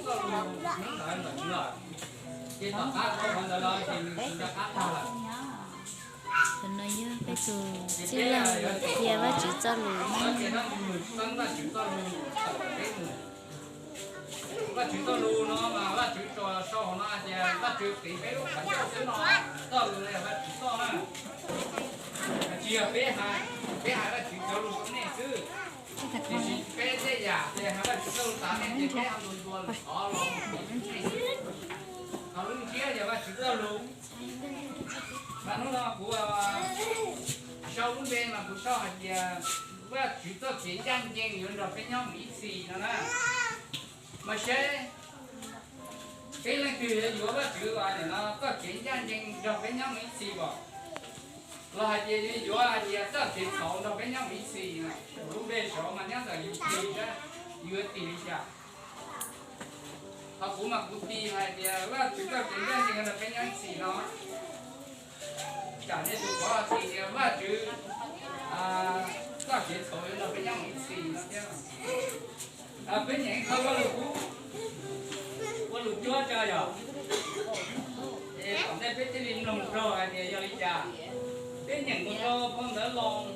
Tus no yog peb tus txwj laug qhia Vajtswv txoj lus. Vajtswv txoj lus no mas Vajtswv tso sau hauv no hais tias Vajtswv qiv peb lub qhov ncauj xwb no, txoj lus no yog Vajtswv txoj na. Tsis yog peb hais, peb hais Vajtswv cov lus rau nej xwb. Tiam sis peb tej yam ces hais Vajtswv txoj lus tas nej ces peb ho ntuas ntuas lwm qhov los nej xwb. Qhov lub ntsiab yog Vajtswv txoj lus. Mas hnub no kuv sau lub npe mas kuv sau hais tias Vajtswv txoj kev ncaj ncees yuav nrog peb nyob mus ib txhis no na. Mas seb peb leej twg yuav yuav Vajtswv no txoj kev ncaj ncees nrog peb nyob mus ib txhis os, los hais tias yuav yuav hais tias txoj kev txhaum nrog peb nyob mus ib txhis. Kuv lub npe saud mas nyob ntawm yus tig, yus yuav tig li cas? Ho kuv mas kuv tig hais tias Vajtswv txoj kev ncaj ncees nrog peb nyob ib txhis no. Tsam nej tus qhov tig tias Vajtswv txoj kev txhaum yuav nrog peb nyob mus ib txhis no thiab. Peb nyeem ib qho Vajluskub, Vajluskub cuab tso yog, es tom ntej peb thiaj li mloog raug hais tias yog li cas. Peb nyeem mus rau phau Ntawv Loos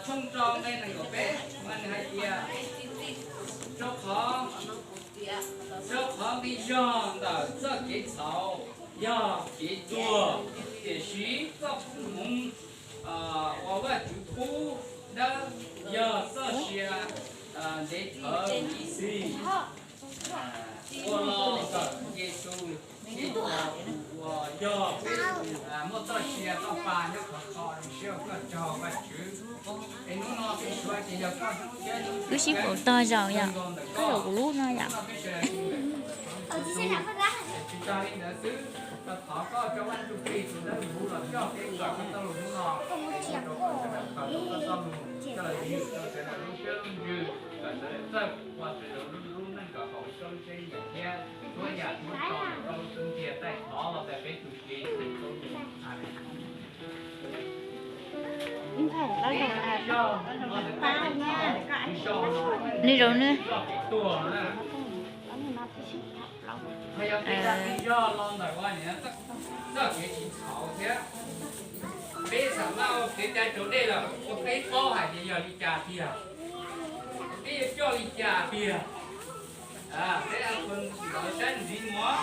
tshooj rau nqe nees nkaum peb mas nws hais tias, rau qhov, rau qhov nqi zog ntawm txoj kev txhaum yog kev tuag, tiam sis txoj hmoov uas Vajtswv pub dawb yog txoj sia ntev dhawv mus ib txhis uas los ntawm Yexus Khetos uas yog peb muaj txoj sia toj pa nyob khov kho rau siab ua koj tsaug Vajtswv. Es hnub no peb suav ces yog koj hnub thiab wb sib haum tog zaum yom, koj zaum kuv lub no yom. Tsis tas li ntawd xwb, thov koj cov Vaj Ntsuj Plig tus dawb huv los coj peb kawm koj txoj lus hnub no, es ua rau koj sawv daws kawm tau koj txoj lus coj los ywg rau sawv daws lub siab lub ntsws, kom sawv daws txawj ua sawv daws lub neej kom haum koj lub siab nyiam thiab txhua yam txhua tsav rau lub tus ntiag taij thov los ntawm peb tus Tswv Yexus Khetos. Amees. Nws zaum nws. Yog los ntawm ua txoj kev tsis txhaum thiab, peb xam maj ua kev cai raus dej lawm ua peb paub hais tias yog li cas tiag, peb yuav coj li cas tiag. Peb ua tus saib ntxiv mus.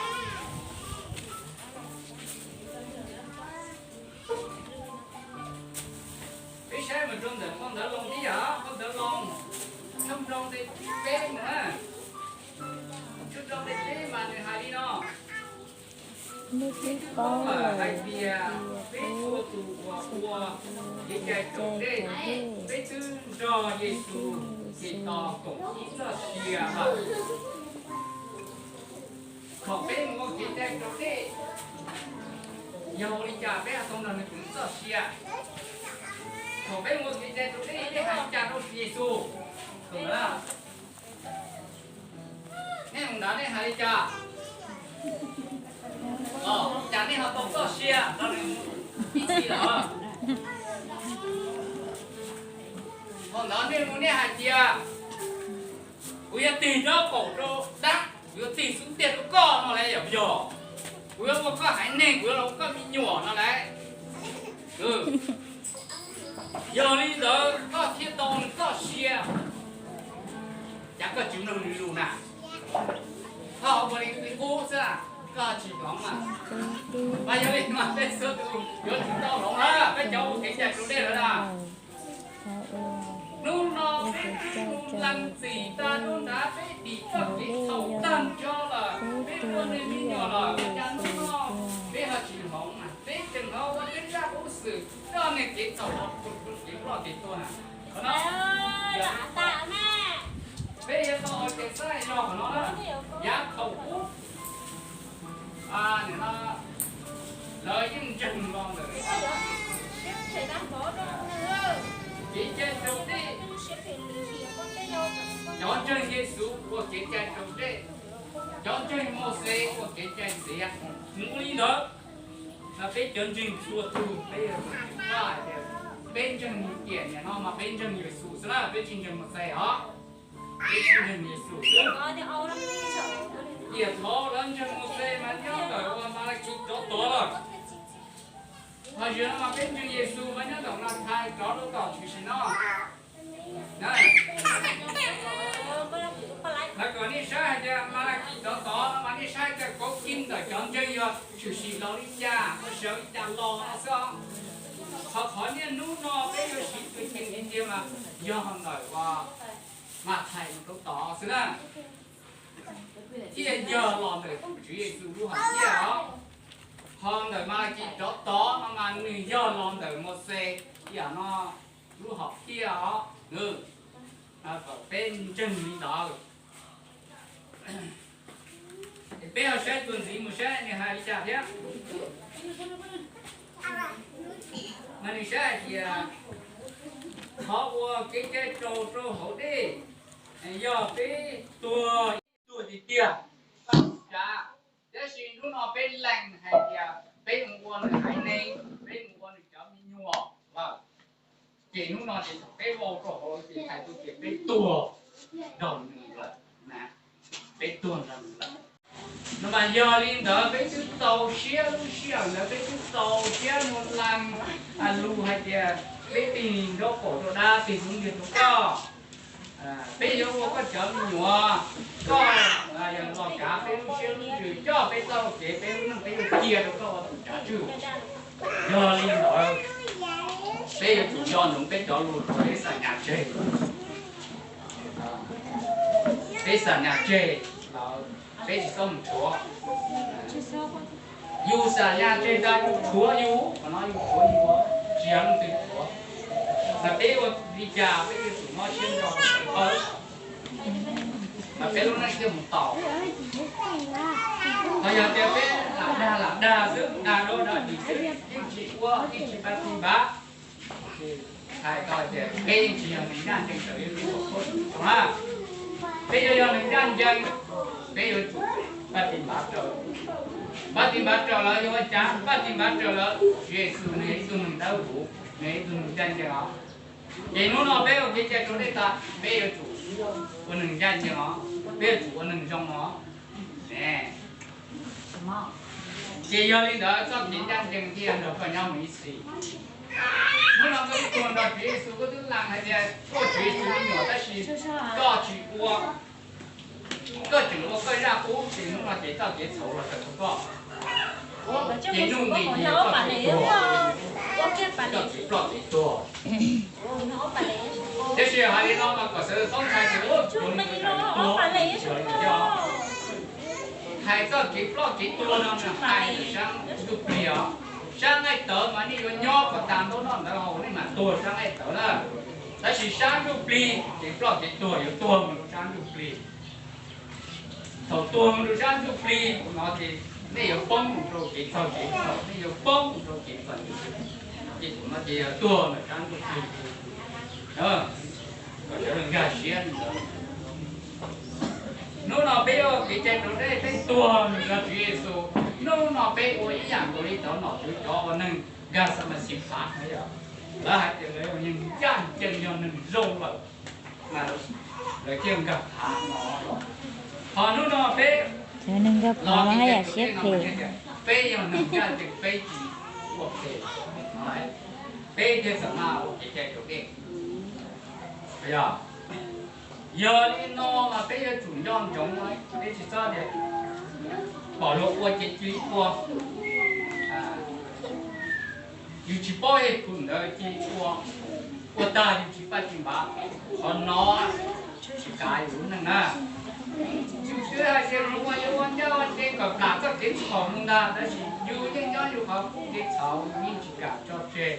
Peb saib mus rau ntawm phau Ntawv Loos ib yam, phau Ntawv Loos tshooj rau nqe peb mus na. Tshooj rau nqe peb mas nws hais li no: Peb twb paub lawm hais tias peb txhua tus uas ua kev cai raus dej, peb twb nrog Yexus Khetos koom ib txoj sia lawm. Thaum peb mus ua kev cai raus dej, yog ua li cas peb ho tau nrog nws koom ib txoj sia? Thaum peb mus ua kev cai raus dej, peb hais li cas rau Yexus? Nej mus ntawd nej hais li cas? Cas nej ho tau txoj sia nrog nws ib txhis lawm? Thaum ntawd nej mus nej hais tias, kuv yuav tig nraub qaum rau dab, kuv yuav tig xub ntiag rau koj no las yom, yog kuv yuav ua koj haiv neeg, kuv yuav los ua koj me nyuam no las. Yog li ntawd koj thiaj tau nws txoj sia. Cas koj tsis mloog nws lus na? Koj ua li qub xwb, koj tsis hloov na. Mas yog li mas peb txhua tus yuav tsum tau hloov na, peb cov ua kev cai raus dej lawm na. Hnub no peb mus lees txim tag nrho nrad, peb dim txoj kev txhaum tag nrho lawm, peb ua nws me nyuam lawm, cas hnub no peb ho tsis hloov na? Peb tseem ho ua peb zaj kub xwm coj nws kev txhaum los ua kev ploj kev tuag na. Qhov no peb yuav tau ua kev xav zog qhov no na. Yav thaum ub lawv yeej ntseeg los ntawm kev cai raus dej. Cov ntseeg Yexus ua kev cai raus dej, cov ntseeg Mauxes ua kev cai txiav. Mus li ntawd, peb cov ntseeg txhua tus peb, peb ntseeg tiam niam no mas peb ntseeg Yexus xwb na, peb tsis ntseeg Mauxes os. Peb tsis ntseeg Yexus xwb. Tiam thov lawv ntseeg Mauxes mas nyob ntawm uas Malakis rov tod lawm. Ho zaum no mas peb ntseeg Yexus mas nyob ntawm Mathais rov lub tom tshwm sim no. Lawv kom nej saib hais tias Malakis rov tod no mas nej saib tias kauv kib ntawm cov ntseeg yog tshwm sim los li cas, ua sawv li cas los no xwb os. Ho qhov niaj hnub no peb yuav siv tus ceem li tiag mas yog ntawm uas Mathais rov tod xwb na. Thiaj yog los ntawm tus Tswv Yexus lub hom phiaj os. Ho ntawm Malakis rov tod no mas nws yog los ntawm Mauxes yam no lub hom phiaj os. Kom peb ntseeg li ntawd. Es peb ho saib tuaj ntxiv mus saib nws hais li cas thiab. Mas nws saib hais tias, thov ua kev cai raus rau hauv dej, yog peb tuag, tuag tiag tiag, txhob txhav. Tab sis hnub no peb lees hais tias peb mus ua nws haiv neeg, peb mus ua nws cov me nyuam lawm, ces hnub no ces peb vau rau hauv ces hais tias peb tuag nrog nws lawm, peb tuag nrog nws lawm. No mas yog li ntawd peb twb txaus siab, lub sij hawm ntawd peb twb txaus siab mus lees lus hais tias peb tig nraub qaum rau dab, tig rau ntiag rau koj, peb yuav ua koj cov me nyuam, koj yog los kav peb lub siab lub ntsws, coj peb txoj kev, peb lub neej peb yuav cia rau koj ua tus tsav tswj. Yog li ntawd peb yuav tsum nco ntsoov peb cov lus rau peb xam nyas tseg. Peb xam nyas tseg lawm, peb tsis txhob mus rhuav. Yus xam nyas tseg tas yus rhuav yus, qhov no yus rhuav yus, tsis yog leej twg rhuav. Mas peb ua li cas peb yuav tsum mob siab nco tus Tswv paub, mas peb lub neej thiaj mus tau. Ho yog tias peb lam dag lam dag xwb, dag dua dag dig xwb, yeej tsis ua, yeej tsis pab txi npav, hais tau tias peb yeej tsis yog neeg ncaj ncees raws li lub hom phiaj zoo na. Peb yuav yog neeg ncaj ncees, peb yuav tsum pab txi npav raws. Pab txi npav raws lawm yog ua cas? Pab txi npav raws lawm, Tswv Yexus nws yog ib tug neeg dawb huv, nws yog ib tug neeg ncaj ncees os. Ces hnub no peb ua kev cai raus dej tas, peb yuav tsum ua neeg ncaj ncees os, peb yuav tsum ua neeg zoo os. Ces yog li ntawd txoj kev ncaj ncees thiaj nrog koj nyob mus ib txhis. Hnub no koj twb tuag nrog Tswv Yexus, koj twb lees hais tias tuaj Tswv Yexus me nyuam, tab sis koj tsis ua, koj tseem ua koj zaj qub, ces hnub no ces txoj kev txhaum los raws rau koj. Ces nuj nqis ces yog txoj kev tuag, txoj kev ploj kev tuag. Tiam sis hais li no mas kom sawv daws txhob ntshai tias ua tus neeg tuag, hais txoj kev ploj kev tuag no nws hais sab ntsuj plig os. Sab nqaij tawv mas nej yuav nyob kom tag ntaub noj ntawv haus nej mam tuag sab nqaij tawv na. Tab sis sab ntsuj plig ces ploj kev tuag yuav tuag mus rau sab ntsuj plig. Thaum tuag mus rau sab ntsuj plig no ces nej yuav poob mus rau kev txhaum kev txhaum, nej yuav poob mus rau kev txhaum kev txhaum, ces thaum no ces yuav tuag ntawm sab ntsuj plig. Kom sawv daws nkag siab li ntawd. Hnub no peb ua kev cai raus dej, peb tuag nrog Tswv Yexus. Hnub no peb ua ib yam nkaus li cov nom tswv, cov ua neeg nkag xa mas xis phav na yom. Lawv hais tias lawv yog neeg ncaj ncees, yog neeg zoo lawm, mas lawv thiaj nkag phav no. Ho hnub no peb los kev cai raus dej no mas tias peb yog neeg ncaj ncees, peb tsis ua phem, peb thiaj xam maj ua kev cai raus dej. Yog li no mas peb yuav tsum nco ntsoov, peb tsis txhob tias pom luag ua ces cia li ua. Yus tsis paub hais tus ntawd cia li ua, ua tag yus tsis pab tsis npav, qhov no tsis kav yus lub neej na. Yus xav hais tias yus ua yuav ua ncaj ua ncees kom plam txoj kev txhaum mus ntag, tab sis yus yeej nyob yus qhov kev txhaum, yus yeej tsis kam tso tseg.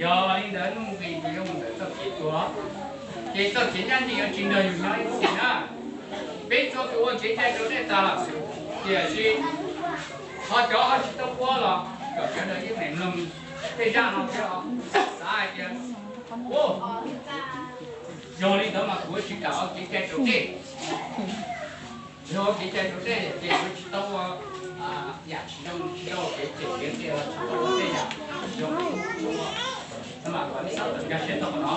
Yog li ntawd nuj nqis yus yuav mus ntawm txoj kev tuag, ces txoj kev ncaj ncees yuav tsis nrog yus nyob ib txhis na. Peb txhua tus ua kev cai raus dej tas lawm, tiam sis ho cov ho tsis tau ua los kom sawv daws yeej meem mloog tej zaj no thiab xav hais tias, yog li ntawd mas kuv tsis kam ua kev cai raus dej. Yog ua kev cai raus dej ces kuv tsis tau ua yam tsis zoo, tsis tau ua kev cem kev qias, tsis tau ua tej yam zoo. No mas kom nej sawv daws nkag siab tau qhov no,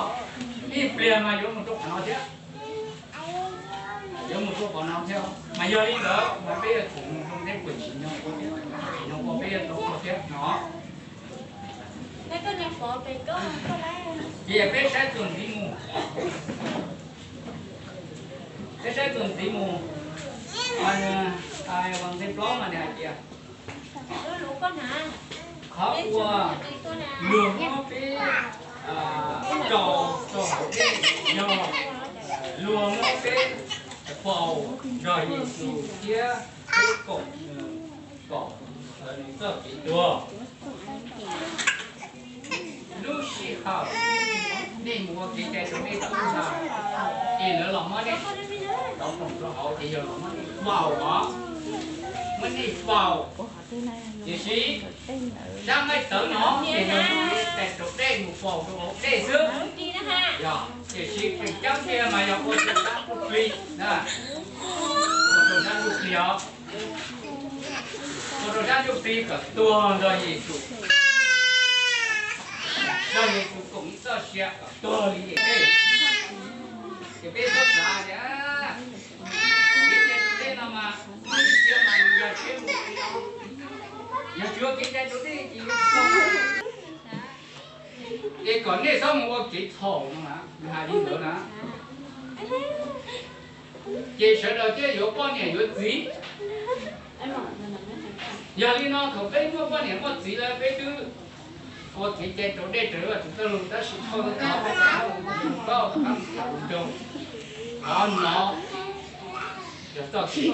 ib pliag mas yuav mus rau qhov no thiab. Yuav mus rau qhov no thiab, mas yog li ntawd mas peb yuav tsum mus rau ntiaj teb puag tsim nyog, tsim nyog ua peb yuav tau ua thiab no. Ces peb saib txuas ntxiv mus, peb saib txuas ntxiv mus, nqe plaub mas nws hais tias, qhov uas luag muab peb rau rau hauv dej yog luag muab peb faus nrog Yexus thiab peb koom nws kom nws txoj kev tuag. Lub sij hawm nej mus ua kev cai rau dej tom ntej, ces lawv los muab nej rau hauv ces yog los muab nej faus os, muab nej faus. Tiam sis sab nqaij tawv no ces yog tais rau dej mus faus rau hauv dej xwb. Yog, tiam sis feem coob tiag mas yog ua rau sab ntsuj plig, ua rau sab ntsuj plig os, ua rau sab ntsuj plig kom tuag nrog Yexus, nrog Yexus koom ib txoj sia kom tuag li dej. Ces peb txhob xav tias kev cai rau dej no mas ib sia mas nws yog siab mus, yog tsis ua kev cai rau dej ces yuav tsis tau. Es kom nej txhob mus ua kev txhaum no na, nws hais li ntawd na. Ces sawv daws thiaj yuav poj niam yuav txiv. Yog li no thaum peb muaj poj niam muaj txiv lawm peb twb ua kev cai rau dej raws li Vajtswv txoj lus, tab sis thaum no peb rov qab mus tham lus nrog, qhov no yog txoj kev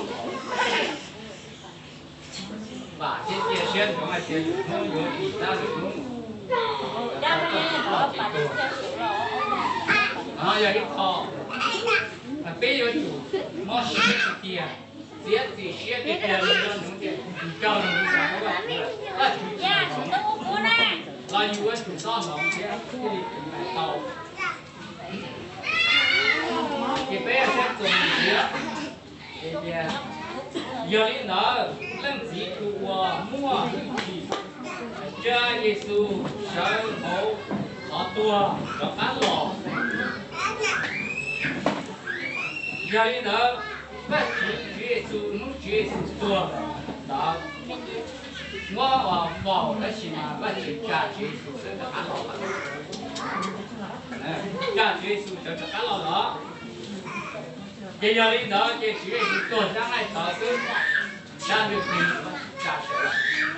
vam thiab cia siab ntsoov hais tias lwm hnub yuav tsis tab lwm hnub. Qhov no yog ib qho peb yuav tsum mob siab tiag tiag, txiav txim siab tiag tiag li, yog hnub tias tus coj nws mus xav Vajtswv, Vajtswv tsis hloov, los yus yuav tsum txhob hloov thiab thiaj li tiv tau. Ces peb saib txuas mus ntxiv, yog li ntawd leej txiv tus uas muaj hwj chim tsa Yexus sawv hauv qhov tuag rov qab los. Yog li ntawd, Vajtswv, Tswv Yexus, hnub Tswv Yexus tuag ntawd, muab faus tab sis mas Vajtswv tsa Tswv Yexus sawv rov qab los lawm. Tsa Tswv Yexus sawv rov qab los lawm. Ces yog li ntawd ces Tswv Yexus tuag sab nqaij tawv xwb, sab ntsuj plig tsa sawv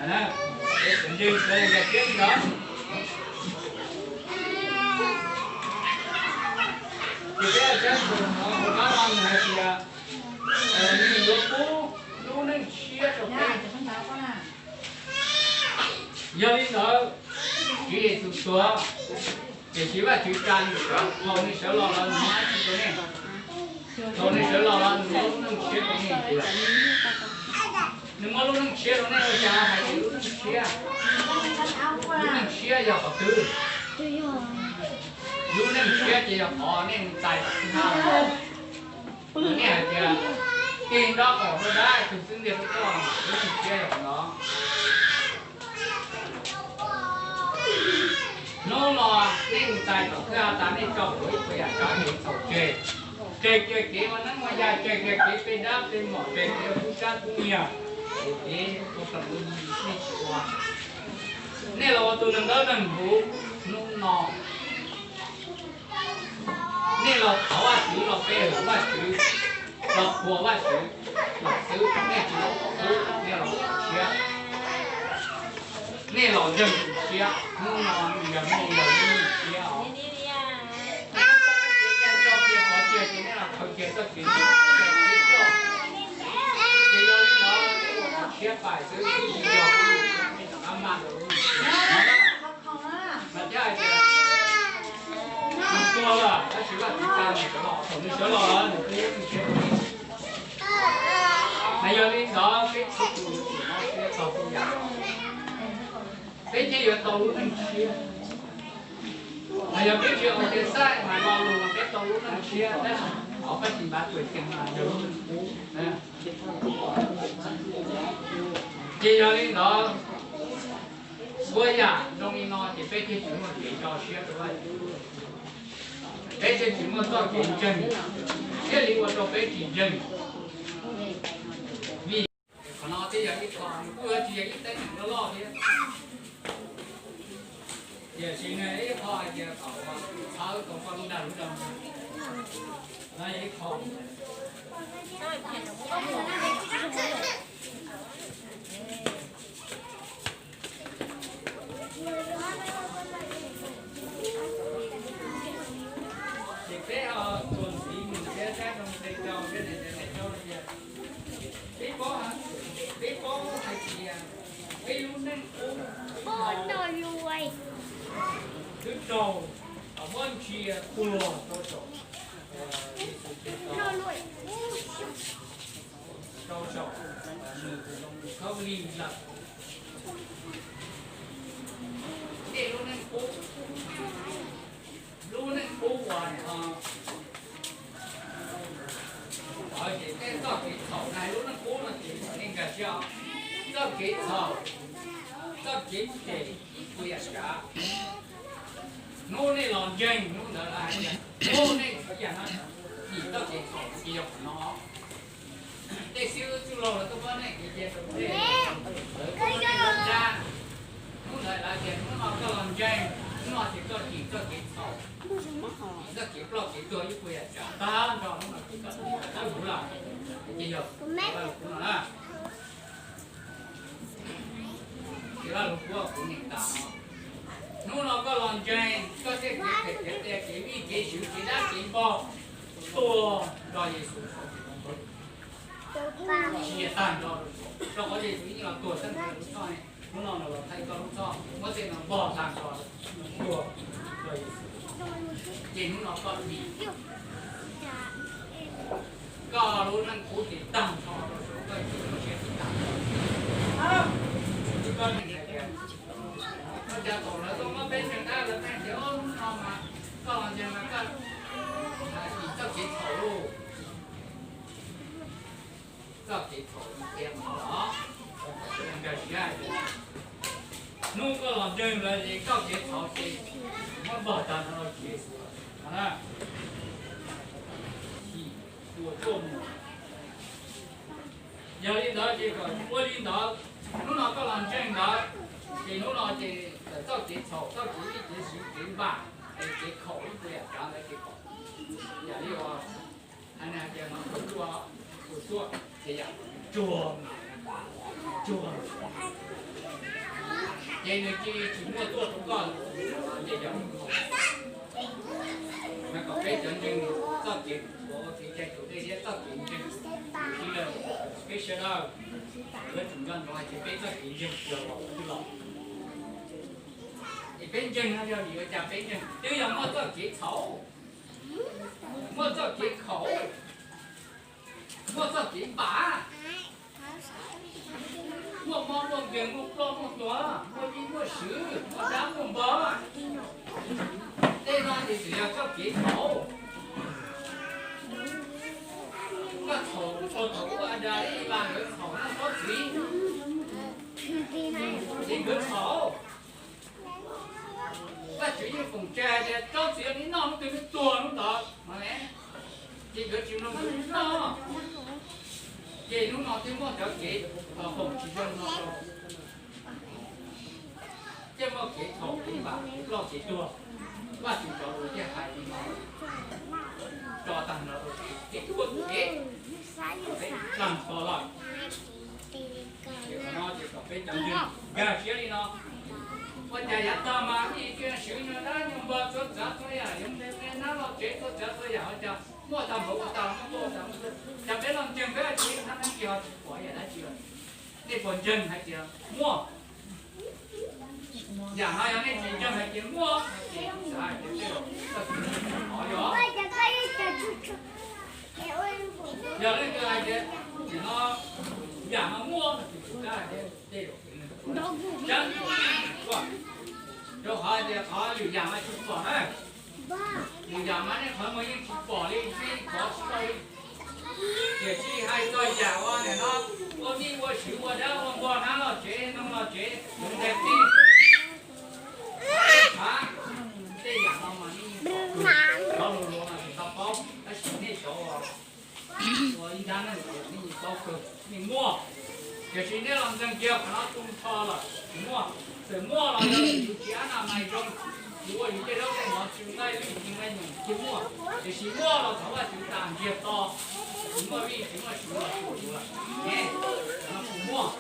lawm. Peb txawm ntseeg sawv daws nkag siab li ntawd. Ces peb sab ntsuj plig no nws hais tias nws yuav pub lub neej tshiab rau peb. Yog li ntawd, Tswv Yexus tuag, tiam sis Vajtswv tsa nws sawv, thaum nws sawv los los nws muab dab tsi rau nej? Thaum nws sawv los los nws muab lub neej tshiab rau nej tiag. Nws muab lub neej tshiab rau nej, ua cas hais tias lub neej tshiab? Lub neej tshiab yog qhov twg? Lub neej tshiab ces yog qhov nej mus txais tom kwj ha. Nej hais tias, tig nrho qaum rau dab, tus xwb ntiag rau koj, lub neej tshiab yog qhov no. Hnub no nej mus txais tom kwj ha tas nej tso plhuav ib puas yam tsav kev txhaum tseg, tseg kiag kev ua neeb ua yaig, tseg kiag kev pe dab pe mom, tseg kev ua tub sab tub nyiag, kev ua tau lub nej tsis ua. Nej los ua tus neeg dawb neeg huv hnub no. Nej los thov Vajtswv, los pe hawm Vajtswv, los qhuas Vajtswv, los xwb, nej tsis los qhuas xwb, nej los siab, nej los ntseeg siab, hnub no yog nej yog nej siab os. Ces nej los khaws kiag txoj kev siab coj, ces yog li no, siab pais xwb, yog a ma mas thiab hais tias nws tuag lawm, tab sis Vajtswv tsa nws sawv los, thaum nws sawv los lawm nws twb muab nws siab rau nej. Mas yog li ntawd peb txhua tus yuav tsum mob siab txog tej yam no, peb thiaj yuav tau lub neej tshiab. Mas yog peb tsis ua kev xav mas lo lus mas peb tau lub neej tshiab, tab sis qhov peb tsis npaj tuam ceev mas yog lub neej qub. Ces yog li ntawd, txhua yam zoo li no ces peb thiaj tsis muaj kev tso siab rau Vajtswv, peb thiaj tsis muaj txoj kev ntseeg. thiaj li ua rau peb tsis ntseeg. Vim qhov no twb yog ib qho, kuj tsis yog ib teeb meem loj loj thiab, tiam sis nws ib qho hais tias kom txhawb kom poj lub dag lub dag, no yog ib qho. Ces peb ho txuas ntxiv mus thiab, sab rau nqe rau, sab rau nqe rau tias, peb paub, peb paub hais tias peb lub neej qub twb raug Vajtswv tua rau saum, rau saum nws tus khaub lig lawm. Tej lub neej qub, lub neej qub uas ces tej txoj kev txhaum na, lub neej qub no ces nej nkag siab, txoj kev txhaum, txoj kev phem ib puas yam tsav. Hnub nej los ntseeg hnub ntawd lawv hais tias hnub nej txhua yam no, yim txoj kev txhaum ces yog qhov no. Tej xib hwb txwj laug lawv tuaj muab nej kev cia rau nej, lawv tuaj muab nej lub tsab. Hnub ntawd lawv tias hnub no koj los ntseeg, hnub no ces koj yim txoj kev txhaum, yim txoj kev ploj kev tuag ib puas yam tsav tag nrho, hnub no ces koj txawj huv lawm. Ces yog Vajluskub no na, ces Vajluskub kuv niam tas no. Hnub no koj los ntseeg, koj tej kev phem kev qias kev vij kev sw kev dab kev npog tuag nrog Yexus saum tus ntoo, tsis tag nrho, rau qhov Yexus yeej los tuag txheej lub txhoj ne. Hnub no nws los thaij koj lub txhoj, muab tej no npog tag nrho, tuag nrog Yexus. Ces hnub no koj dim, koj lub neej qub ces tag nrho rau saum koj tus siab tsis tag. Koj neeg hais tias, ua cas thaum lawv tuaj muab peb ntseeg dab lawv pheej tias, hnub no mas koj los ntseeg mas koj yim txoj kev txhaum lauj. Txoj kev txhaum qhia qhov los, nkag siab hais tias hnub koj los ntseeg lawm ces txoj kev txhaum ces muab npog tag nrho rau Yexus lawm. Yog li ntawd ces kom ua li ntawd, hnub no koj los ntseeg ntawd, ces hnub no ces txoj kev txhaum, txoj kev vij kev sw kev npam, kev khaum ib puas yam tsav ntawd ces kom, yam li uas hais tias no tus tuaj, tus tuaj ces yam tsuag, tsuag, ces nws cia tsis muaj tuaj rau koj, ces yog no kom peb cov ntseeg txoj kev ua kev cai raus dej thiab txoj kev ntseeg sib law, peb sawv daws yuav tsum nco ntsoov hais tias peb txoj kev ntseeg yog los twb los, es peb ntseeg no yog vim ua cas peb ntseeg, twb yog muaj txoj kev txhaum, muaj txoj kev khaum, muaj txoj kev npam, muaj mob muaj nkeeg, muaj ploj muaj tuag, muaj vij muaj sw, muaj dab muaj npog. Tej no ces txawm yog txoj kev khaum. Koj txhaum, txhaum ua Adas thiab Evas nkawd txhaum noj tsob txiv, ces nkawd txhaum. Vajtswv yeej foom tseg tias tsob txiv li noj hnub twg nws tuag hnub ntawd mas, ces nkawd tsis mloog nkawd noj. Ces hnub no thiaj muaj cov kev foom tsis zoo no rau, thiaj muaj kev txhaum kev npam kev ploj kev tuag. Vajtswv cov lus thiaj hais li no, tso tag nrho rau kev tuag kev, peb tag nrho lawm. Ces qhov no ces kom peb cov ntseeg nkag siab li no. Ua cas yav tag mas ib tug swv nyuag dab nyuag npog txhua tsav txhua yam, yuav nte nab loj tsev txhua tsav txhua yam, ua cas muaj tag npaum ua tag muaj tuaj ua tag muaj tuaj. Cas peb los ntseeg peb tsis txhab neeb tsis ho tsis pom yam dab tsi los? Nej puas ntseeg hais tias muaj? Yam no yog nej tsis ntseeg hais tias muaj, ces xav hais tias tej zaum txoj kev ntseeg qhov yog, yog leej twg hais tias nim no yam no muaj no ces kuv xav hais tias tej zaum tseeb, rau qhov tias qhov lwm yam mas tsis pom na. Lwm yam mas nej qhov muag yeej tsis pom li, nej kov tsis tau li. Tiam sis hais txog yam uas nim no ua vij ua sw ua dab ua npog nab loj tsev noog loj tsev, ntag tij, tej yam no mas nej yeej pom, cov lus luav mas tsis tau paub, tab sis nej cov uas ua ib nrab neej tias nej yeej paub kawg nej muaj, tiam sis nej los ntseeg kiag qhov no tu nrho lawm tsis muaj. Txawm muaj los yog yus tsis ab na mais zoo, yus ua yus tej zaub tej mov tsis nqaij vij tsis nqaij nyoos thiaj muaj, tiam sis muaj los thov Vajtswv tas ntsiag to, tsis muaj vij tsis muaj sub los tsis muaj.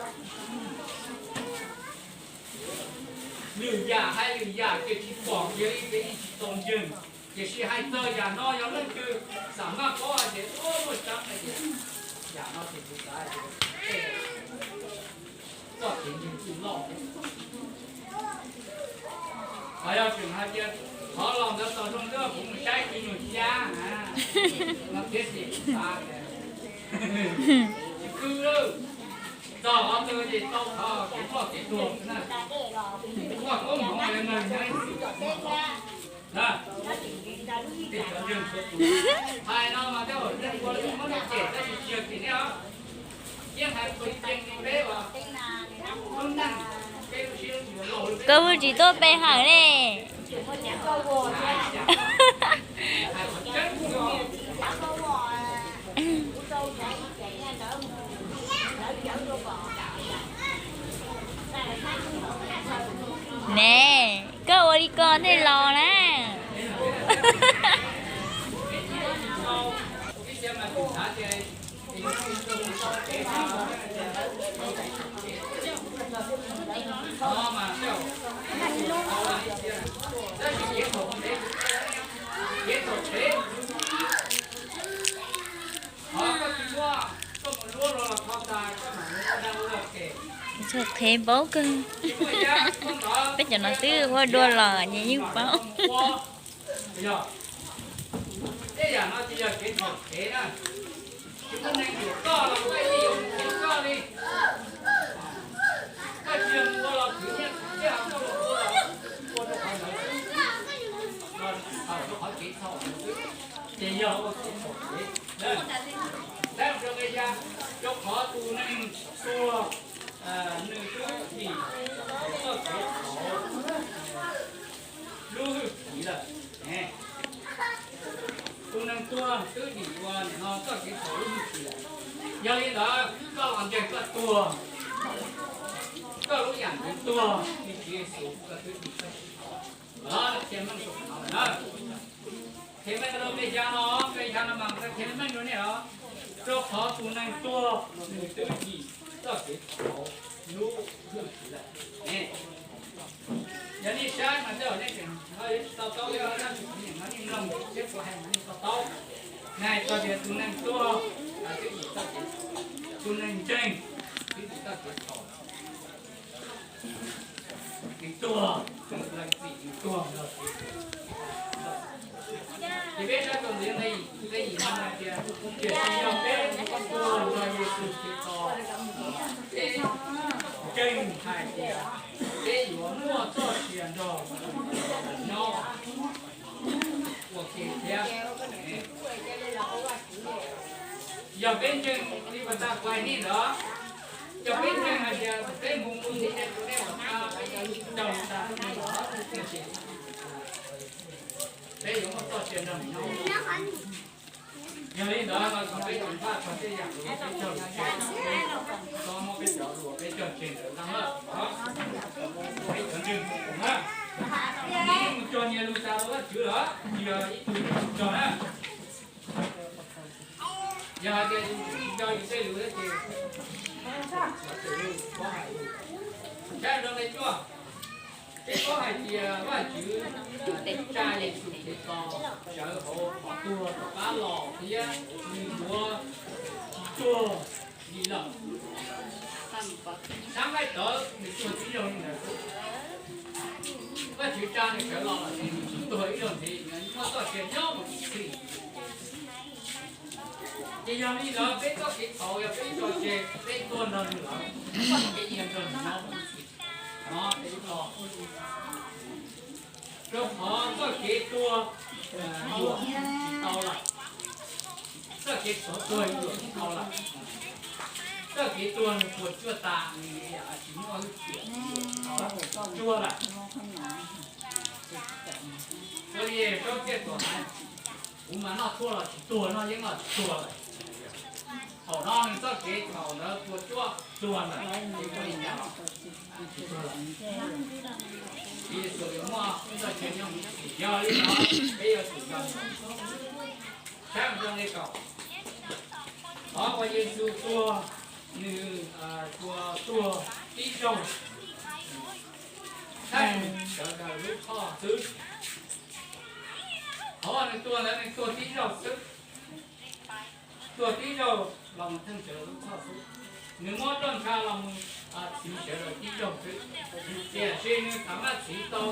Lwm yam hais lwm yam ces tsis pom kiag li ces yeej tsis tau ntseeg. Tiam sis hais txog yam no yog leej twg xam maj paub hais tias muaj tseeb hais tias yam no ces kuv xav hais tias tej txoj kev ntseeg twb loj. Hos yog tseem hais tias qhov los ntawd txog zoo nkauj kuv mus saib tsis nug xyab na, no thiab ces kuv xav tias tsis khwv lawm. Txog qhov twg ces tau qhov kev ploj kev tuag na. Koj koob hmoov li no, hais no mas tej zaum ua li muab nej cem tab sis tsis yog cem nej os. Yeej hais qhov tseeb li peb uas lub neej, peb lub siab lub ntsws laus li peb. Koj tsis tuaj pe hawm li. Ne, koj ua li ko nej los na. Txog qhev paub kawg. Peb cov no twb ua dua los ces yeej paub. Tej yam no ces yog kev txhaum qhev na. Tsis muaj neeg yuam koj los koj yeej yuav mus qhev koj li. Koj tsis yog mus ua los khwv nyiaj khwv txiaj, koj mus ua los ua rau qhov ntawd xwb. Los thaum rau qhov kev txhaum xwb, ces yog ua kev txhaum qhev. Saib rau nqe xya, rau qhov tus neeg tuag nws twb dim txoj kev txhaum lub hwj chim lawm. Tus neeg tuag twb dim ua nim no txoj kev txhaum lub hwj chim lawm. Yog li ntawd koj los ntseeg koj tuag, koj lub yam ntxwv tuag li Tswv Yexus, koj twb dim txoj kev txhaum. Qhia meej rau qhov no na. Qhia meej rau nqe xya no, nqe xya no mas qhia meej rau nej os. Rau qhov tus neeg tuag nws twb dim txoj kev txhaum lub hwj chim lawm. Yog nej saib mas tej zaum nej tseem ho yuav tsis to taub, yog nej tsis mloog thiab kuv hais mas nej to taub. Nws hais txog tias tus neeg tuag twb dim txoj kev, tus neeg ntseeg twb dim txoj kev txhaum. Nws tuag, lees txim nws tuag nrog Tswv Yexus. Ces peb saib rau ntxiv nqe yim no hais tias, tiam sis yog peb tuag nrog Yexus Khetos, peb ntseeg hais tias peb yuav muaj txoj sia nrog nws nyob ua ke thiab. Yog peb ntseeg li pas tas kuv hais nej ntawd, yog peb ntseeg hais tias peb mus ua ntej rau nej uas tau tas ntawd, peb yuav muaj txoj sia nrog nws nyob. Yog li ntawd no kom peb ceev faj txog tej yam uas peb cog lus tseg, txhob muab peb cov lus uas peb cog tseg ntawd nqa lawm, peb cov ntseeg mus na. Mus cog nyias lus tas rau Vajtswv lawm, tsis yog ib tug ib tug cog na. Yog hais tias yus tsis cog yus tej lus ces, saib rau nqe cuaj, peb paub hais tias Vajtswv tsa Yexus Khetos sawv hauv qhov tuag rov qab los thiab nws yuav tsis tuag li lawm. Sab nqaij tawv nws tuag tib zaug li ntawd xwb. Vajtswv tsa nws sawv los lawm ces nws tsis tuag ib zaug ntxiv, nws muaj txoj sia nyob mus ib txhis. Ces yog li ntawd peb txoj kev txhaum yog peb tso tseg, peb tuag nrog nws lawm, peb nyias nrog nws nyob mus ib txhis. No peb lo, rau qhov txoj kev tuag yuam tsis tau lawm, txoj kev txhaum tuag yuam tsis tau lawm. Txoj kev tuag nws puas tsuaj tas, nws tsis muaj hwj chim, tsuaj lawm. Ua li Saub Txiaj Tuam hais, kuv mas noj tshuaj los tsis tuag, noj yeeb los tsis tuag lawm. Thaum no nws txoj kev thaum ntawd puas tsuaj tuag lawm, tsis tuag li cas los tsis tuag lawm. Tswv Yexus yuav muaj txoj sia nyob mus ib txhis. Yog li no peb yuav tsum nco ntsoov saib mus rau nqe kaum. Qhov uas Yexus tuag, nws tsuas tuag tib zaug, thaij mus sawv daws lub txhoj xwb. Qhov uas nws tuag ntawd nws tuag tib zaug xwb. Tuag tib zaug los mus theej sawv daws lub txhoj xwb. Nws muab roj ntsha los mus txhiv sawv daws tib zaug xwb. Tiam sis nws txav maj txhiv tau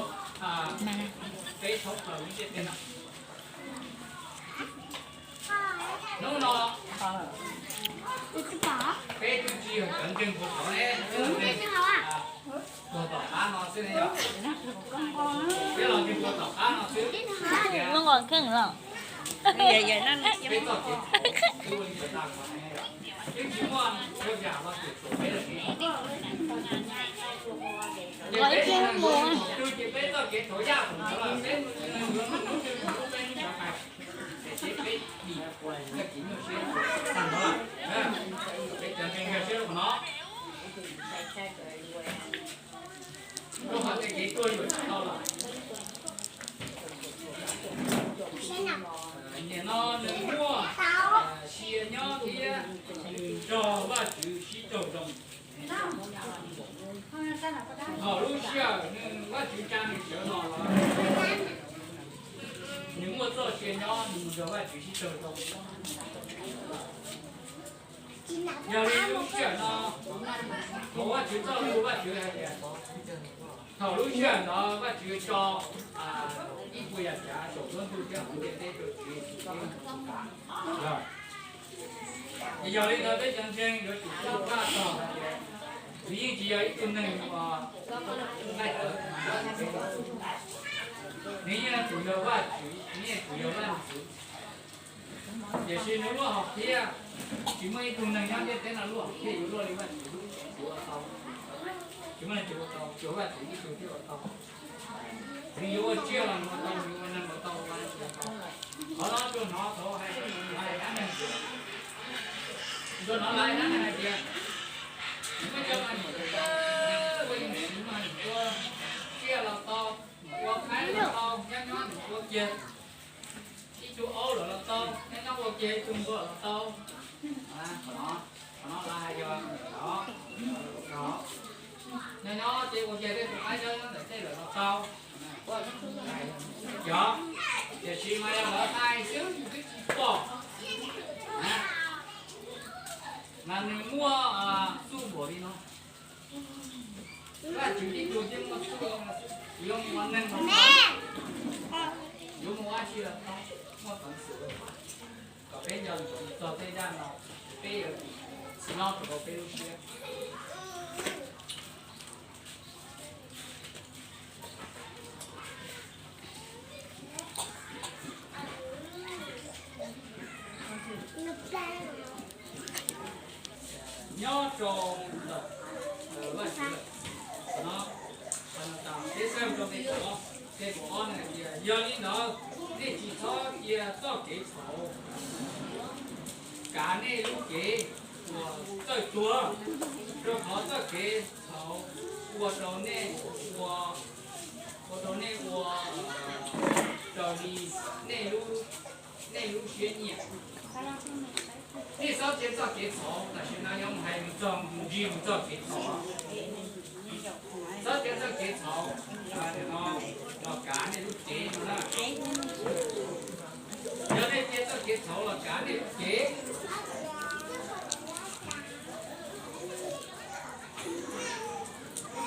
peb tshoob plaws lub ntiaj teb no. Hnub no peb twb tsis yog cov ntseeg puas tod ne, puag tom qab no xwb ne yog, peb los ntseeg puag tom qab no xwb. Peb txoj kev thaum twb ua li puag ta ko ne yog, twb tsis muaj ua yam los twb txuas peb lawm ne. Ces peb mus twg ces peb txoj kev thaum yaj thaum ntawd lawm, peb mus twg yuav hnub twg mus lub peb hnub cov hais. Ces peb dim txoj kev nyuaj siab tag nrho lawm, peb cov ntseeg nkag siab rau qhov no. Rau qhov tej kev tuag yuav tsis tau lawm. Nim no nws muaj sia nyob thiab nws nrog Vajtswv sib raug zoo. Thaum lub sij hawm nws Vajtswv tsa nws sawv los lawm, nws muaj txoj sia nyob nws nrog Vajtswv sib raug zoo. Yog li lub sij hawm no, thaum Vajtswv txoj lus Vajtswv hais tias, thaum lub sij hawm ntawd Vajtswv tso ib puas yam tsav saum ntuj thiab hauv ntiaj teb rau Tswv Yexus. Yog li ntawd peb cov ntseeg yuav tsum paub txog hais tias nws yeej tsis yog ib tug neeg uas laij tawv, nws yeej tus yog Vajtswv, nws yeej tus yog Vajtswv. Tiam sis nws lub hom phiaj, tsis muaj ib tug neeg nyob ntiaj teb no lub hom phiaj yuav luaj li Vajtswv, tsis ua tau. Tsis muaj neeg tsis ua tau, tsuas Vajtswv ib tug thiaj ua tau. Nws yuav ua tsiaj los nws ua tau, nws yuav ua neeg los tau, ua neeg los tau. Qhov no tsuas hnov thaum hais dab neeg, tsuas hnov lawv hais dab neeg hais tias, nws muaj cov me nyuam ua yoos siv mas nws ua tsiaj los tau, nws ua qaib los tau, nyob nyob nws ua kiag ib tug aub los los tau, nyob nyob ua kiag ib tug npua los tau. Qhov no, qhov no lawv hais yog, nyob nyob ces ua kiag tej tus qaib nyob nyob ntawm tej lawm los tau. Yog, tiam sis mas yog lawv hais xwb yus twb tsis pom. Mas nws muaj txuj npaum li no. Vajtswv tib tug thiaj muaj txuj, yuav mus ua neeg los tau, yuav mus ua dab tsi los tau, muaj peev xwm. Kom peb nco ntsoov txog tej zaj no, peb yuav tsis nyob rau hauv peb lub siab. Nyob rau ntawm Vajtswv lawm no, Efexus rau nqe kaum ob, nqe kaum ob hais tias, yog li ntawd nej tsis txhob cia txoj kev txhaum kav nej lub cev uas txawj tuag, rau qhov txoj kev txhaum ua rau nej ua, ua rau nej ua raws li nej lub, nej lub siab nyiam. Nej txhob cia txoj kev txhaum, tam sim no yuav mus hais mus txog ntsig mus txog kev txhaum. Txhob cia txoj kev txhaum no los kav nej lub cev no na. Yog nej cia txoj kev txhaum los kav nej lub cev, lub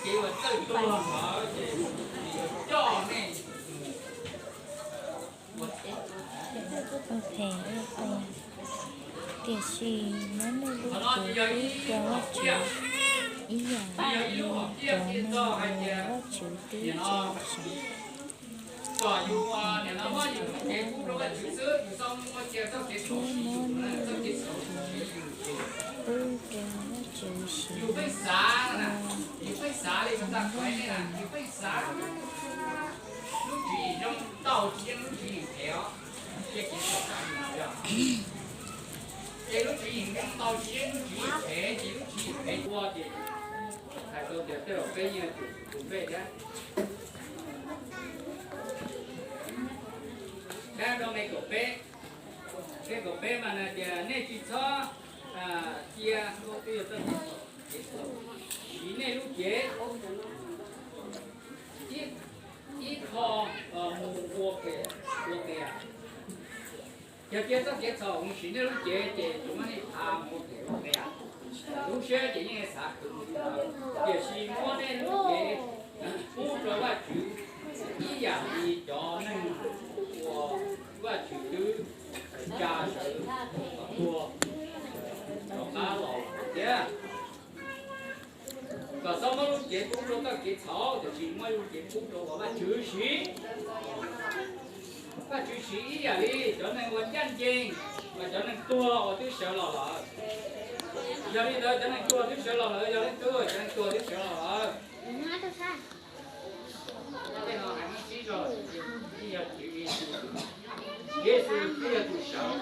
cev uas txawj tuag ntawd ces yuav coj nej. Tiam sis muab nej lub cev pub rau Vajtswv ib yam li cov neeg uas Vajtswv twb tso seem. Kom yus nim no muab yus lub cev pub rau Vajtswv xwb, yus txoj muaj cia txoj kev txhaum siv yus, txoj kev txhaum siv yus ces pub rau Vajtswv siv. Yus pheej xav, yus pheej xav li ua ntag, yus pheej xav lub tswv yim zoo tau tsis yeej lub tswv yim phem os. Cia kev txhaum kav yus no yog. Ces lub tswv yim ntau tsis yog lub tswv yim phem, ces lub tswv yim phem ua ces hais tau tias tej zaum peb yeej tus npe thiab. Thiab rau nqe kaum peb, nqe kaum peb mas nws tias nej tsis txhob cia, twb yog txoj kev txhaum, siv nej lub cev ib qho mus ua qias. Yog cia txoj kev txhaum mus siv nej lub cev ces yuav muab nej pha mus ua qias ua qias. Lub siab ces yeej xav khwv mus li ntawd, tiam sis muab nej lub cev pub rau Vajtswv ib yam li cov neeg uas Vajtswv twb tsa sawv kom tuag rov qab los thiab. Kom txhob muab lub cev pub rau txoj kev txhaum, tiam sis muab lub cev pub rau uas Vajtswv siv. Vajtswv siv ib yam li cov neeg uas ncaj ncees, mas cov neeg tuag uas twb sawv los lawm. Yog li ntawd cov neeg tuag twb sawv los lawm, yog leej twg cov neeg tuag twb sawv los lawm. Tej no hais muab sib zog, yeej yog Tswv Yexus, Yexus twb yog tus sawv.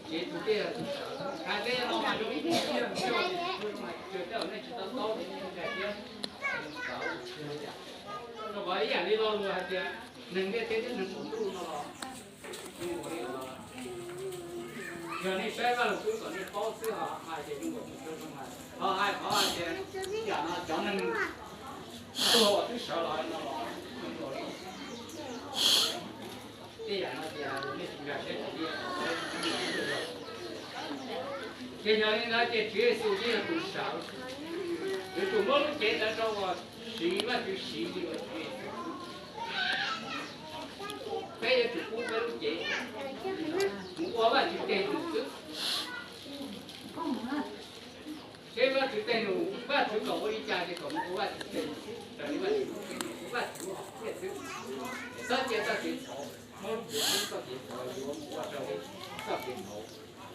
Ces tus tej yog tus sawv, hais tej no mas zoo ib tug tsiaj, tsiaj mas cog tej uas nej tsis tau taub ces nej nkag thiab. Rau qhov ib yam li lo lus hais tias neeg ntiaj teb thiab neeg saum ntuj no los zoo nkaus li, yog nej saib Vaj Lug Kub kom nej paub xwb, ho hais tias zoo nkaus tus sawv zoo hais, ho hais qhov hais tias ib yam no cov neeg tuag uas twb sawv los no los zoo nkaus li. Tej yam no ces nej tsis nkag siab tiag. Ces yog li ntawd ces Tswv Yexus twb yog tus sawv, yuav tsum muab lub cev ntawd rau uas siv, Vajtswv siv li uas Tswv Yexus. Peb yuav tsum pub peb lub cev mus ua Vajtswv tej lus xwb. Seb Vajtswv tej lus, Vajtswv kom ua li cas ces kom mus ua Vajtswv tej lus xwb, raws li Vajtswv, Vajtswv hom phiaj xwb. Txhob cia txoj kev txhaum, muab lub cev pub txoj kev txhaum yuav mus ua raws li txoj kev txhaum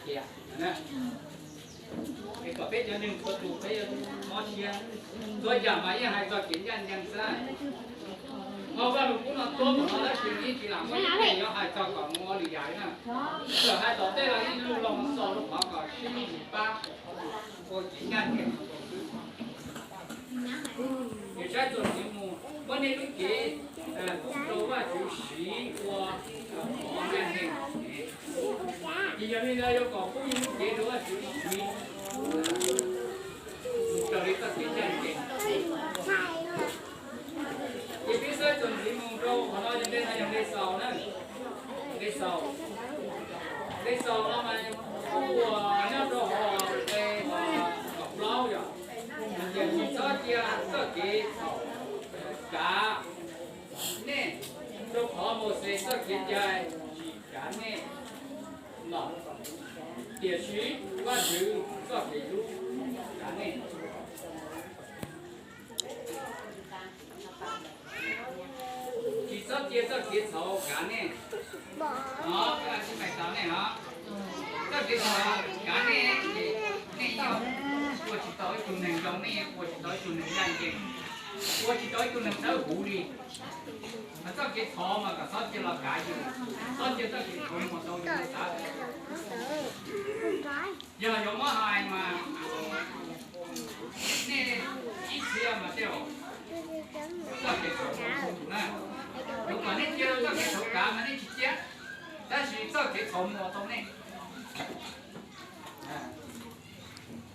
thiab. Es kom peb cov neeg ua tus peb yuav mob siab. Txhua yam mas yeej hais txog kev ncaj ncees xwb. Ho Vaj Lug Kub no tuab mus no tab sis yeej tsis lam muaj ib tug yuav hais txog kom mus ua lwm yam li na. Txawm hais tom tej los yeej lug los mus xaus rau qhov kom sib ntsis pab ua kev ncaj ncees xwb. Ces saib txuas ntxiv mus, muab nej lub cev pub rau Vajtswv siv ua qhov ncaj ncees. Ces yog li ntawd yuav kom pub yus lub cev rau Vajtswv siv mus raws li txoj kev ncaj ncees. Ces peb saib txuas ntxiv mus rau qhov no, yog nqe no yog nqe xaus na. Nqe xaus, nqe xaus no mas kuj nyob rau hauv nqe kaum plaub yom. Ces tsis txhob cia txoj kev txhaum kav nej, rau qhov Mauxes txoj kev cai tsis kav nej los, tiam sis Vajtswv txoj kev hlub kav nej. Tsis txhob cia txoj kev txhaum kav nej. No, peb sib mais tau nej os. Txoj kev txhaum kav nej, nej yeej ua tsis tau ib tug neeg zoo, nej yeej ua tsis tau ib tug neeg ncaj ncees, ua tsis tau ib tug neeg dawb huv li. Mas txoj kev txhaum mas kom txhob cia los kav yus, txhob cia txoj kev txhaum mus tau yus xav. Yog yuav muab hais mas nej ib txhia mas tej zaum txoj kev txhaum mus tau yus na. Yuav kom nej cia txoj kev txhaum kav mas nej tsis cia, tab sis txoj kev txhaum mus tau nej.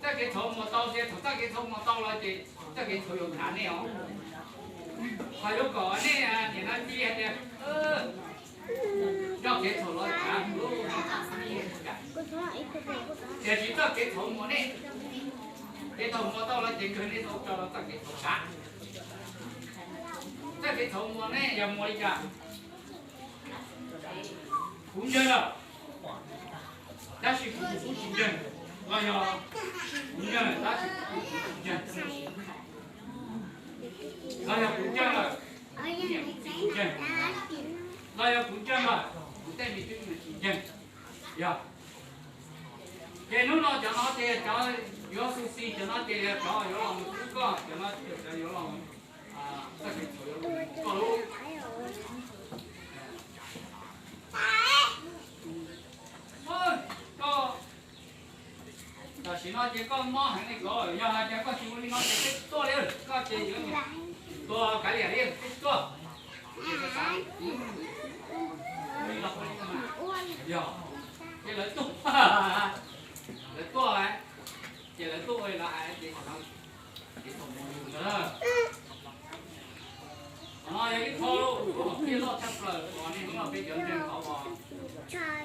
Txoj kev txhaum mus tau, ces thaum txoj kev txhaum mus tau lawm ces txoj kev txhaum yuav kav nej os. Qhov yuav kom nej niam no cia hais tias txoj kev txhaum los kav, tiam sis txoj kev txhaum mus nej, kev txhaum mus tau lawm ces kawg nej tau tso rau txoj kev txhaum kav. Txoj kev txhaum mus nej yog mus li cas? Kuv ntseeg lawm, tab sis kuv tus tub tsis ntseeg, los yog kuv ntseeg lawm tab sis kuv tus tub tsis ntseeg, los yog kuv ntseeg lawm, niam kuv txiv kuv ntseeg, los yog kuv ntseeg lawm kuv tej me tub me nyuam tsis ntseeg. Yog, ces hnub no cov no ces cov yuav xu xi, cov no ces yog cov yuav los mus hlub koj, cov no ces cov yuav los, txoj kev txhaum yuav los mus koj lub. Tam sim no ces koj mob heev li ko, yog hais tias koj tsis ua li no ces peb tsis tuaj li, koj ces yuav tua kav liam li, peb tsis tuaj. Yog, ces lawv tuaj, lawv tuaj, ces lawv tuaj ua li lawv hais ces, ces thaum mus yus ntawd. Qhov no yog ib qho lub hom phiaj loj tshaj plaws uas nej hnub no peb cov ntseeg thov ua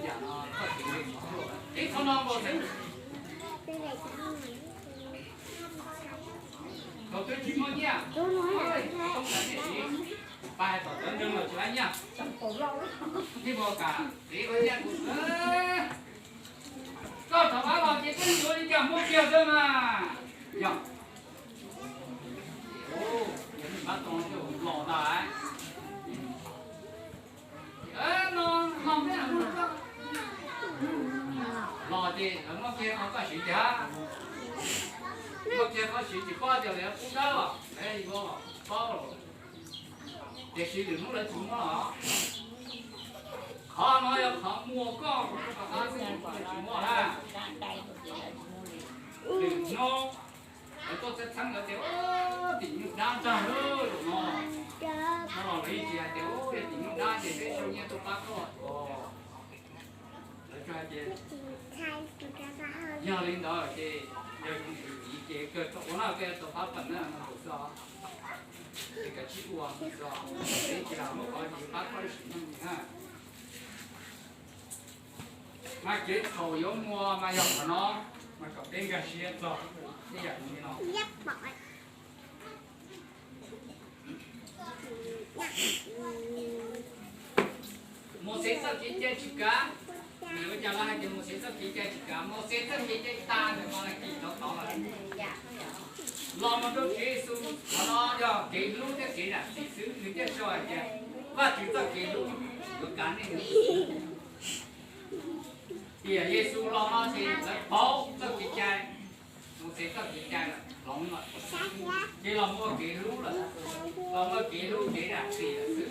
yam no txoj kev ntseeg. Ib qho no nkaus xwb, thaum twg tsis muaj nyiaj, toob ntawv nej siv, pais tom cov ntseeg los tsis muaj nyiaj, nej puas kam siv ua nyiaj kuv xwb? Koj rov qab los ces koj yuav li cas muab kiag xwb mas. Yog, yog nej pab tau los ntag. No, no, los ces lawv muab kiag qhov koj siv tiag. Muab kiag qhov siv tsis paub tias lawv yuav pub dawb los lawv yuav paub los. Tiam sis lwm hnub lawv tsis muab los. Qhov no yog qhov muag koj rau qhov qab xwb, lawv tsis muab na. Lwm hnub lawv tuaj txheeb txheeb lawv tias, tim nyuj dab ntag lauj no. No los lawv yeej tsis hais tias, yog tim nyuj dab ces peb sau nyiaj tuaj pab koj. Lawv tsuas hais tias, yog li ntawd ces yog yus tus txiv ces kawg tau ua no, kawg tau pab peem na no xwb. Ces kav tsij ua xwb, lawv yeej tsis lam muab qhov ces pab koj ib sim neej li na. Mas kev txhaum yuav muag mas yog qhov no, mas kom peb nkag siab txog tej yam li no. Mauxes txoj kev cai tsis kav, nws ua cas lawv hais tias Mauxes txoj kev cai tsis kav? Mauxes txoj kev cai tas ntawm Malakis rov tod lawm. Los mus rau Tswv Yexus, qhov no yog kev hlub thiab kev zam txim xwb, nws thiaj sau hais tias Vajtswv txoj kev hlub yuav kav nej. Tiam Yexus los no ces lawv pauv txoj kev cai, Mauxes txoj kev cai lawm, hloov lawm, ces los mus ua kev hlub lawm, los mus ua kev hlub kev zam txim lawm xwb.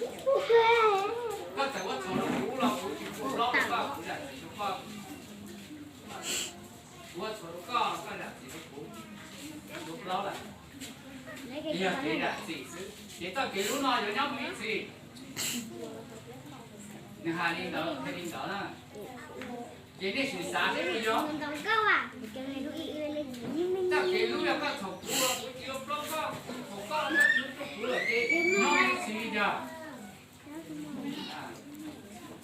Koj txawm ua txhaum rau kuv los kuv tsis pub plaub rau koj, kuv zam txim rau koj. Kuv ua txhaum rau koj, koj zam txim rau kuv, kuv plaub lawm. Yog kev zam txim xwb, ces txoj kev hlub no yuav nyob mus ib txhis. Nws hais li ntawd, hais li ntawd na. Ces nej sim xav seb puas yog. Txoj kev hlub yog koj txhaum kuv los kuv tsis ua plaub koj, kuv txhaum koj los koj tsis ua rau kuv lawm ces nyob mus ib txhis li cas.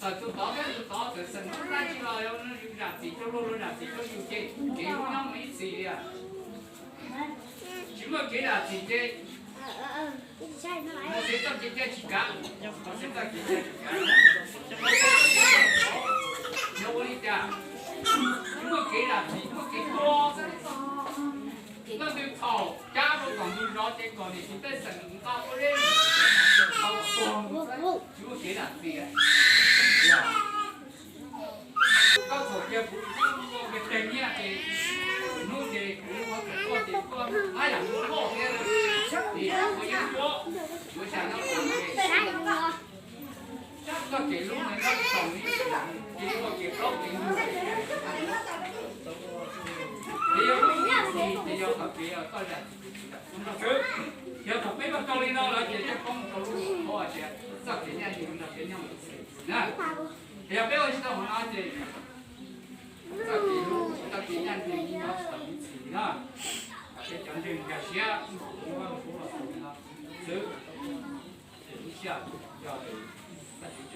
Txawm tus tod thiab tus tod txawm xeem lub dab tsi los yog yus zam txim rau luag, luag zam txim rau yus ces kev hlub nyob mus ib txhis li. Tsis muaj kev zam txim ces Mauxes txoj kev cai tsis kav, Mauxes txoj kev cai tsis kav. Yog ua li cas? Tsis muaj kev zam txim, muaj kev tua xwb. Leej twg txhaum cab rau tom ntug zos ces kom niam txiv pej xeem nqa ua zeb tau tuag, tsis muaj kev zam txim. Koj txhaum kiag kuv, kuv muaj pes tsawg nyiaj ces hnub ces kuv ua txhaum koj ces koj haj yam ua loj thiab, ces koj yeej cuab, yuav xyas nyob kuv ces koj kev hlub no nyob txhaum li, ces ua kev plaub kev ntug. Ces yog lub ib txhis ces yog qhov kev koj zam txim, yog thaum peb ua tau li no lawm ces peb poob rau lub qhov tias txoj kev ncaj ncees nrog peb nyob mus ib txhis na. Yog peb ua tsis tau qhov no ces txoj kev hlub, txoj kev ncaj ncees nyob tsis tau ib txhis na. Peb cov ntseeg nkag siab ua Vajtswv lub xwb, lub sij hawm yog Vajtswv